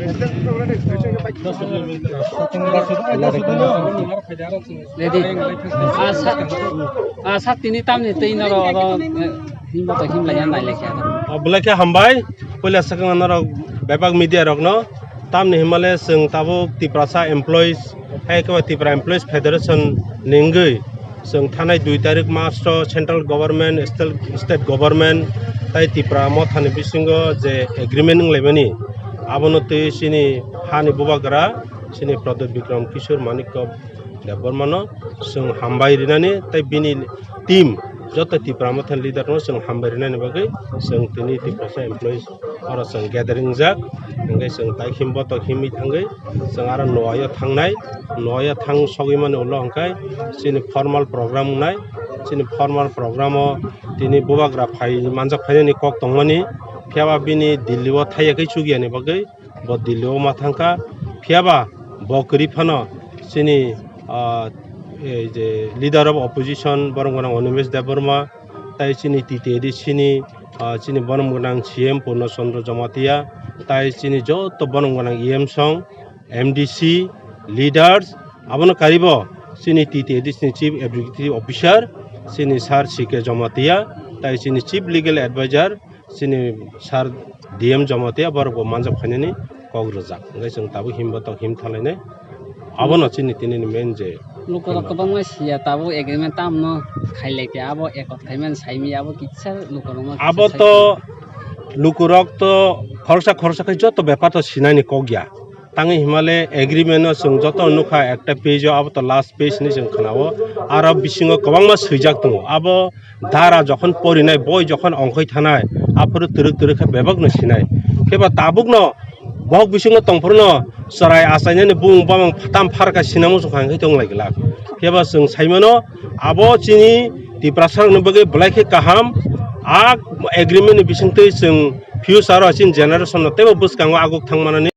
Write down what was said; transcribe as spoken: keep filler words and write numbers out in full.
Ready. Ah, sa, ah, sa tini tamni twi noro oro, eh, himba to himlaiya nailaikhya. Ah, belai khe hambai. Puila swkang norok bebak media rokno. Tamni himale chwng tabuk Tiprasa employees, hai khe Tipra Employees Federation ni wngwi chwng thanai dui tarik March o central government, state, state government tai Tipra Mothani bisingo je agreement wnglaimani, abono twi chini hani bubagra chini Pradyot Bikram Kishore Manikya Debbarmano chwng hambai rinani tai bini team joto Tipra Mothani leader no chwng hambai rinani bagwi chwng tini Tiprasa employees oro chwng gathering jak, hwnkhe chwng tai himbo tok himwi thangwi chwng aro noyo thangnai, noyo thang sogwi mani ulo hwnkhe chini formal program wngnai, chini formal program o tini bubagra phai manjak phainani kok tongmani, phiyaba bini Delhi o thaiya khe chukya ni bagwi bo Delhi o ma thangkha, phiyaba bo kwrwi phano chini, ah, ei je leader of opposition borok gwnang Animesh Debbarma, tai chini T T A D C ni, ah, chini borom gwnang C M Purno Chandra Jamatia, tai chini joto borom gwnang E M song, M D C, leaders, abono karibo chini T T A D C ni Chief Executive Officer, chini Sir C K Jamatia, tai chini Chief Legal Advisor, chini Sir D M Jamatia, borok bo manjak phainani kok rwjak. Hwnkhe chwng tabuk himba tok him thalainai. Abono chini tini ni main je. Lukurok kwbangma siya tabuk agreement tamno khailai khe abo ekot khaimani saimaya abo kisa lukurokno kisa. Abo to lukurok to khoroksa khoroksa khe joto bepar to sinani kok ya. Tangwi himale agreement no chwng joto nukha ekta page o, abo to last page hinwi chwng khwnao. Aro bisingo kwbangma swijak tongo. Abo dara jokhon porinai, boi jokhon ongkhoi thanai, aphuru twrwk twrwk khe bebakno sinai. Kheba tabukno bohok bisingo tongphruno chwrai achainani bumung bamang tam pharkha sinamo chwng hwnkhe tonglai glak. Kheba chwng saimano abo chini Tiprasarokni bagwi belai khe kaham. A agreement ni bisingtwi chwng future o chini generation no teibo bwskango aguk thangmanani.